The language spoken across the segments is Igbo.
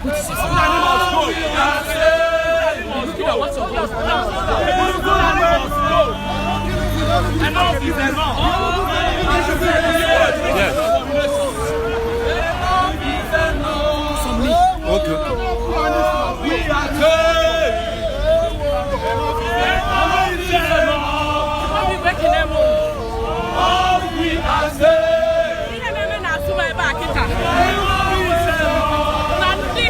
What is it? Fulani must go. Looking at what's your voice? Fulani must go. Enough is enough. Yes. Okay. We are saying. Enough is enough. Obi bụ ekene m. All we are saying. Ihe na-eme na asụma ebe a kịta. Na ndị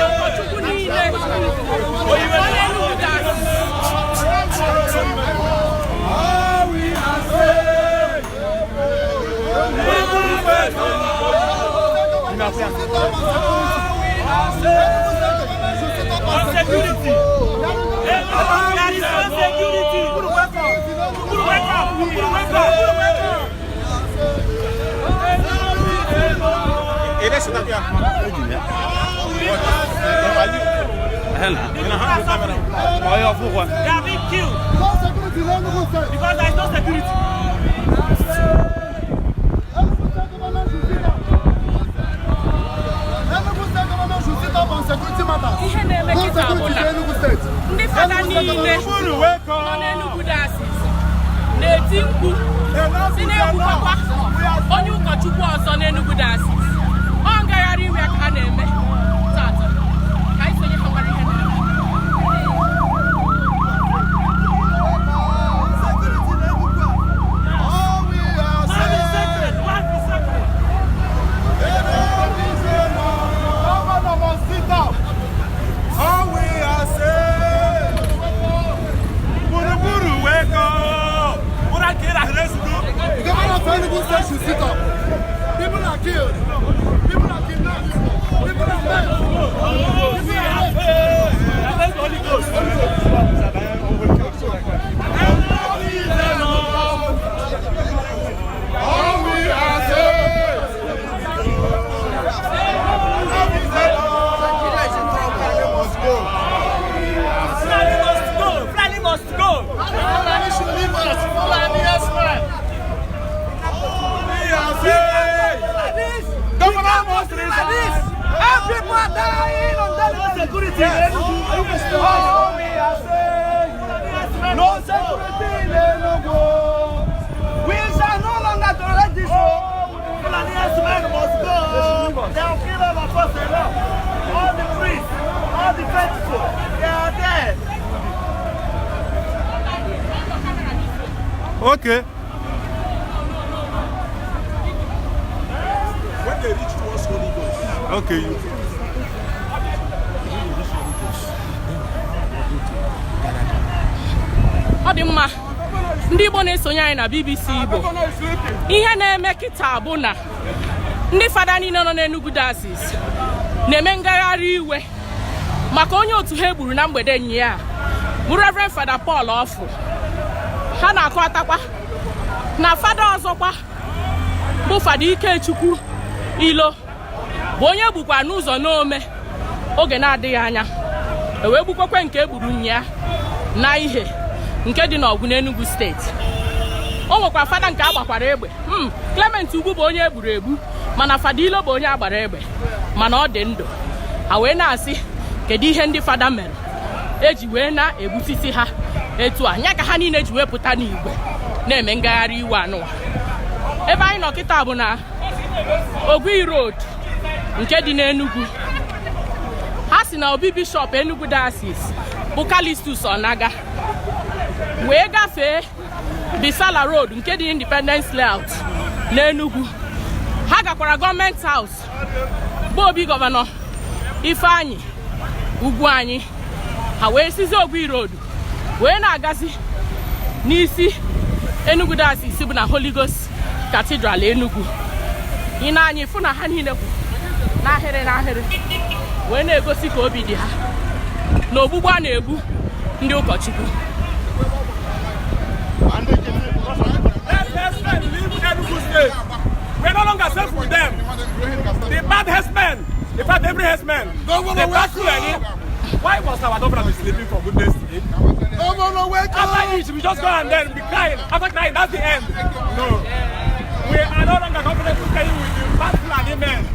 ụkọchukwu niile nọ n'Enugu Diocese All we are saying. Security. There is no security. Wake up. Wake up. Ele se dá They are being killed because there is no security. Ihe na-eme kịta bụ na ndị fada niile nọ n'Enugu Diocese na-eti mkpu si na-egbukwa onye ụkọchukwu ọzọ n'Enugu Diocese. Ọ ngagharị iwe ka ha na-eme tata. Ka anyị sonye ha mara ihe na-eme. Life is sacred. Life is sacred. Governor must sit down. All we are saying. Gburugburu, wake up. Ụra ka ị rahụrụ ezugbo. The governor of Enugu State should sit up. People are killed. People are kidnapped. People are dead. We are saying. Thank the Holy Ghost. Enough is enough. All we are saying. Enough is enough. Must go. Fulani must go. Fulani must go. Fulani should leave us. Fulani, yes, man. We are saying. Governor must resign. Our people are dying on daily No security in Enugu. Oh, we are saying no security in Enugu. We shall no longer tolerate this. Oh. Fulani herdsmen must go. They have killed all of us enough. All the priests, all the faithful, they are dead. Okay. When they reach towards Holy Ghost, Okay. You. Ọ dị mma, ndị Igbo na-esonye anyị na BBC Igbo. Ihe na-eme kịta bụ na ndị fada niile nọ n'Enugu Diocese na-eme ngagharị iwe maka onye otu ha egburu na mgbede nya bụ Reverend Fada Paul Ọfụ. Ha na-akụ atakwa na fada ọzọkwa bụ Fada Ikechukwu Ilo bụ onye gbukwa n'ụzọ n'ome oge na-adịghị anya e wee gbukwekwe nke egburu nya na ihe nke dị n'Ọgwụ n'Enugu Steeti. O nwekwa fada nke agbakwara egbe. Clement Ugwu bụ onye egburu egbu, mana Fada Ilo bụ onye agbara egbe, mana ọ dị ndụ. Ha wee na-asị, kedu ihe ndị fada mere eji wee na-egbutisi ha etu a? Nya ka ha niile ji wee pụta n'igwe na-eme ngagharị iwe anụwa. Ebe anyị nọ kịta bụ na Ogui Road nke dị n'Enugu. Ha si na obi bishọp Enugu Diocese bụ Callistus Onaga wee gafee Bisala Road nke dị Independence Layout n'Enugu. Ha gakwara Government House bụ obi Gọvanọ Ifeanyi Ugwuanyi. Ha wee sizi Ogui Road wee na-agazi n'isi Enugu Diocese bụ na Holy Ghost Cathedral Enugu. Ị na-anya ịfụ na ha niile kwụ n'ahịrị n'ahịrị wee na-egosi ka obi dị ha na ogbugbu a na-egbu ndị ụkọchukwu. Let herdsmen leave Enugu State. We're no longer safe with them. The bad herdsmen, in fact, every herdsman, Governor, the bad wake Fulani. up! Why must our governor be sleeping, for goodness sake? Governor, wake After up! each, we just go and then be crying. After crying, that's the end. No. We are no longer comfortable staying with the bad Fulani men.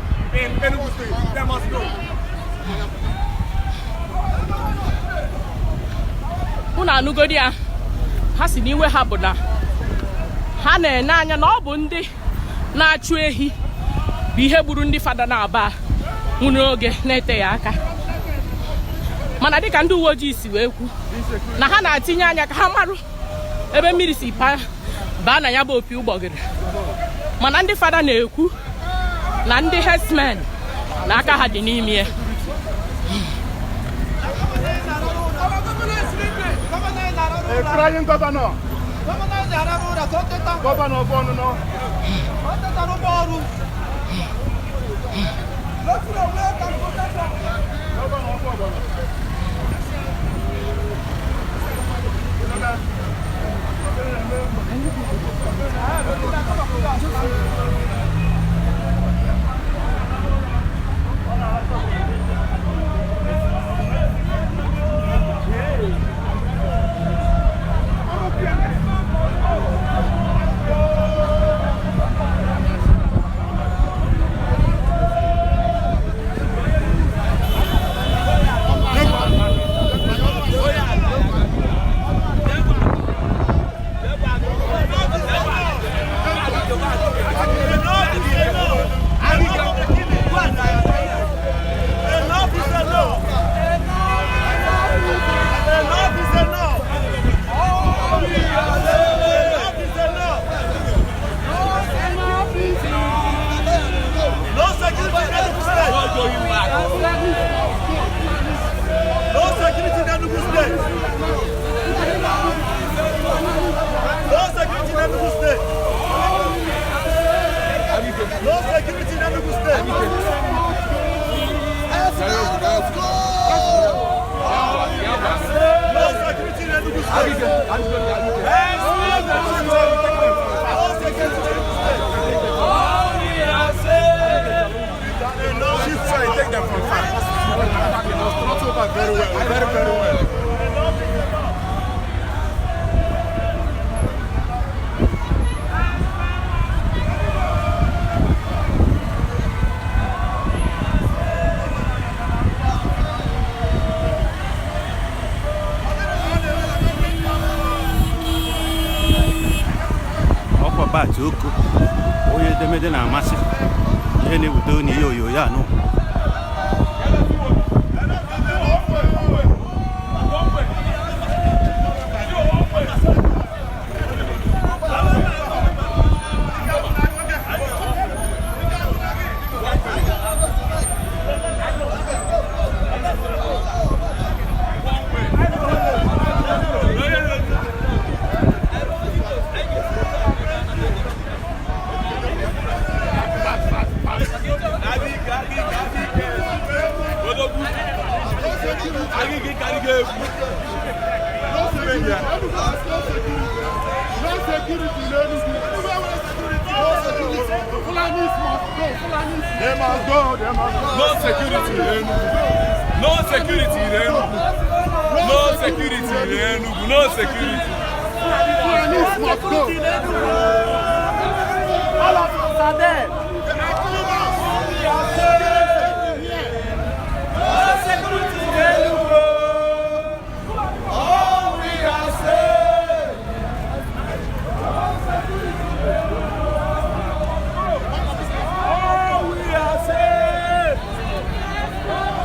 Na-anụgodi ya, ha si n'iwe ha bụ na ha na-ene anya na ọ bụ ndị na-achụ ehi bụ ihe gburu ndị fada na-aba nwụrụ oge na-eteghị aka. Mana dịka ndị uwe ojii si wee kwu na ha na-atinye anya ka ha marụ ebe mmiri si baa na ya bụ opi ụgbọgịrị, mana ndị fada na-ekwu na ndị herdsmen na aka ha dị n'ime ya. A crying governor. Governor of Onono. Governor of Onono. Very well, very, very well. Ọkwa bat oko onye edemede na-amasị ihe na-ewute n'ihe onyonyo anụ. They must go, they must go. No security in Enugu. No security in Enugu. No security in Enugu. No security. Fulanis must go. All of us are dead. No security in Enugu. All we are saying. All we are saying.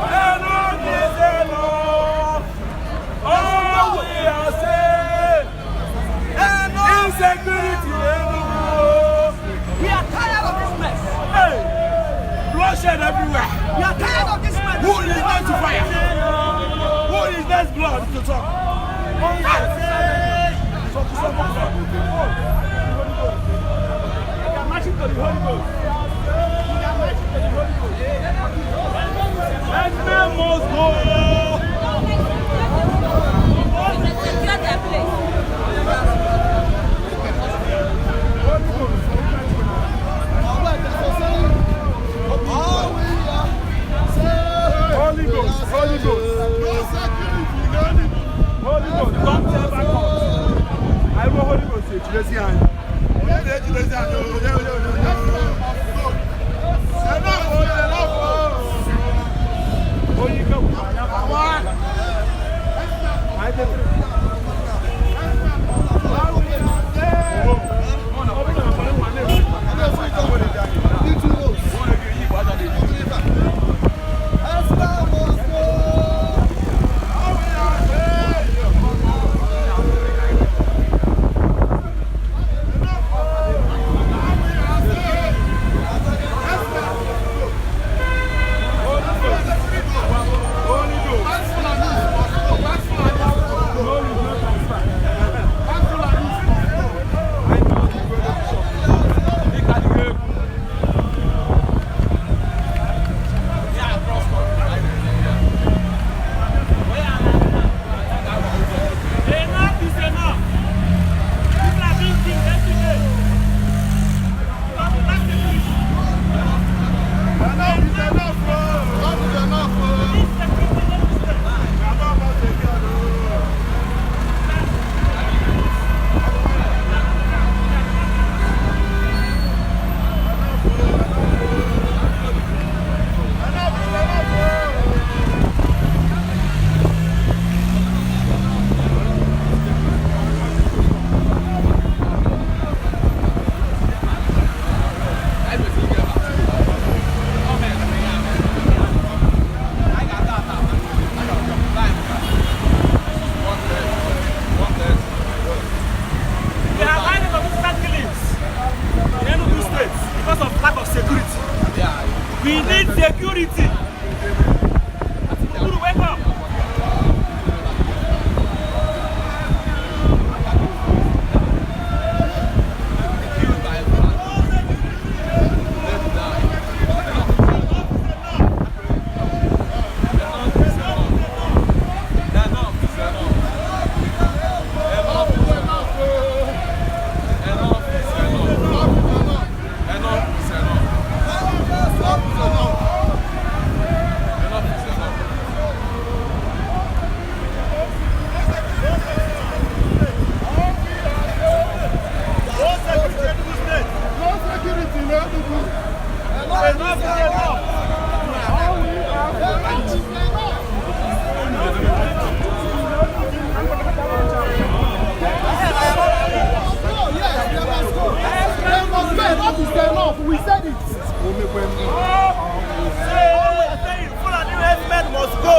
Enough is enough. All we are saying. Insecurity in Enugu. We are tired of this mess. Hey, bloodshed everywhere. We are tired of this mess. Who is next to fire? Who is next blood to talk? They are marching to the Holy Ghost. They are marching to the Holy Ghost. Herdsmen must go. Secure their place. Holy Ghost, Holy Ghost, No security in Enugu. Holy Ghost, don't ever come. I will Holy Ghost ejidezi anyị. Onye na-ejidezi anyị, onye, onye, onye, onye. Enough, enough. Onye ike gwụrụ anya. Àwọn We need security. Guru, wake up. No security in Enugu. Enough is enough. Enough is enough. No, yes, they must go. They must go. Enough is enough. We said it. Fulani herdsmen must go.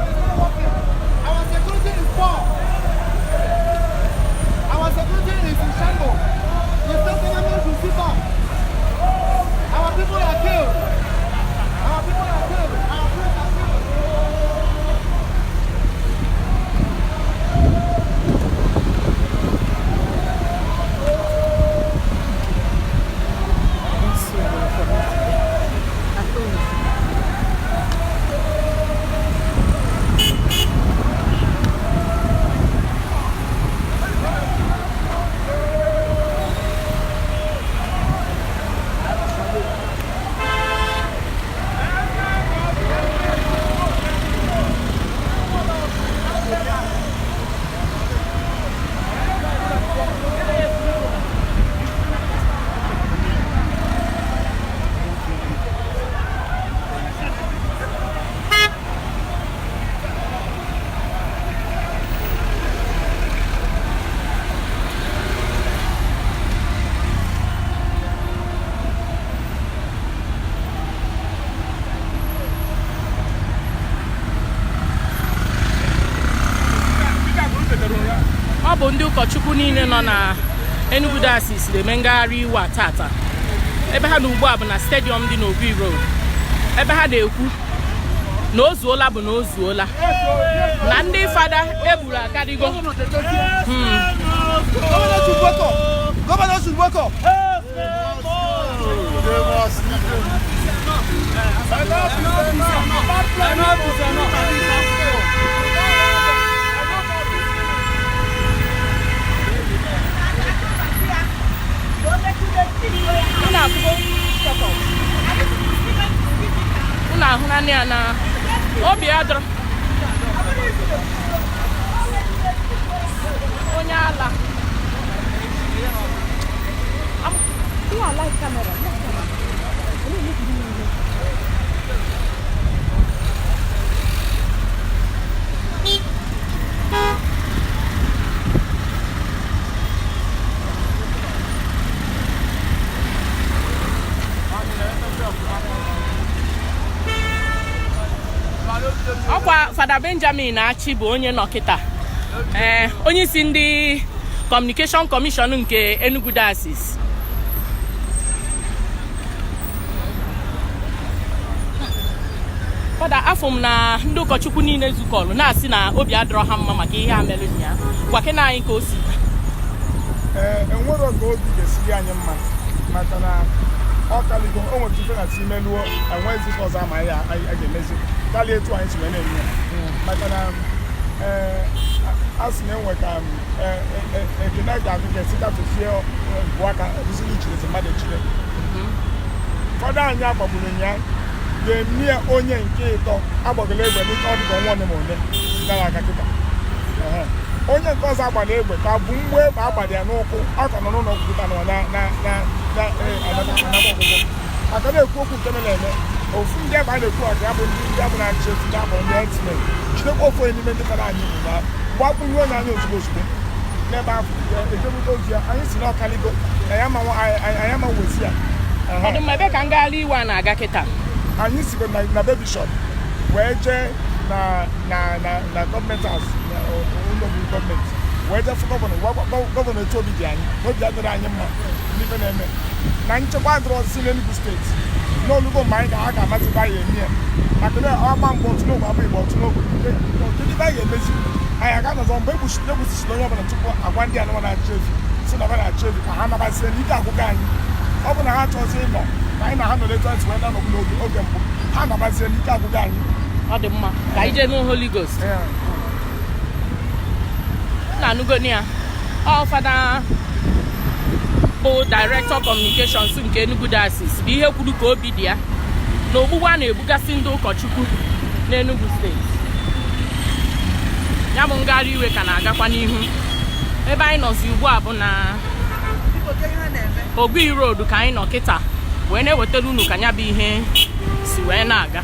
Our security is poor. Our security is in shambles. The state government should sit up. Our people are killed. Our people are killed. Our people are killed. Ọ bụ ndị ụkọchukwu niile nọ na Enugu Diocese na-eme ngagharị iwe a tata. Ebe ha na ugbu a bụ na stadium dị n'Obi Road, ebe ha na-ekwu na o zuola bụ na o zuola na ndị fada egburu akadigo. Governor should wake up. Governor should wake up. They must leave. Enough is enough. Unu afụgo? Unu ahụla ya na obi adọrọ onye ala. Ọkwa Fada Benjamin Achi bụ onye nọ kịta, ee, onye isi ndị Communication Commission nke Enugu Diocese. Fada, afọ m na ndị ụkọchukwu niile zukọrọ na-asị na obi adọrọ ha mma maka ihe a mere ụnyaahụ. Gwakena anyị ka o si. Ee, enwero ka obi ga-esiri anyị mma maka na ọ kaligo o nwere ife na si meluo enweghịzi ife ọzọ ama ya a ga-emezi karịa etu anyị si wee na-eme ya, maka na ee, a sị na enwe ka ekene ga-agụ ka esi katụsie bụ aka ebuzili ichirezi mmadụ echire. Ụfọdụ anyị agbagburu ya ga-eme ya onye nke ịtọ agbagolo egbe n'ike ọ dịka ọnwa ole ma ole gara aga kịta. Ehe. Onye nke ọzọ agbara egbe ka bụ mgbe egbe agbara ya n'ụkwụ, ọ ka nọ n'ụlọ ọgwụ kịta nọ na na na na anata ọgwụgwọ. Aka na-ekwu okwu nke mere eme, ofu ndị ebe a na-ekwu maka ya bụ ndị abụ na-achị efi, ndị akpọrọ ndị herdsmen, jidekwa ofu onye n'ime ndị fada anyị ụnyaahụ, gbakpụnye onye anyị ozugbo ozugbo n'ebe ahụ ejebute ozu ya. Anyị si na ọkaligo na ya ma anyị ama wezi ya. Ọ dị mma. Ebe ka ngagharị iwe a na-aga kịta? Anyị sikwa na be bishọp wee jee na government house, na ụlọ bụ gọọmenti, wee jee fụ gọvanọ, gwa gọvanọ etu obi dị anyị, na obi adịrị anyị mma n'ife na-eme, na nchekwa adịrọzi n'Enugu Steeti, n'olugo mgbe anyị ga ha ga-amazikwa ya eme ya, maka na ọgba mgbe otu n'ogbe abụ igbe otu n'ogbe. Kedu ife anyị ga-emezi? Anyị aga nọzọ mgbe egbusisiri onye ọbụla tupu agwa ndị anụmanụ na-achị efi si na ọ na-achị efi ka ha nabazie n'ike agwụgo anyị. Ọ bụ na ha chọzi ịnọ ka anyị na ha nọ etu anyị si wee na-anọbụ n'oge oge mbụ, ha nabazie n'ike agwụgo anyị. Ọ dị mma, ka anyị jee n'Holy Holy Ghost. Na anugoni ya, ọ fada bụ Director Communications nke Enugu Diocese bụ ihe kwuru ka obi dị ya na ogbugbu a na-egbugasị ndị ụkọchukwu n'Enugu Steeti. Ya bụ ngagharị iwe ka na-agakwa n'ihu. Ebe anyị nọzi ugbu a bụ na Ogui Road ka anyị nọ kịta wee na-ewetara unu ka ya bụ ihe si wee na-aga.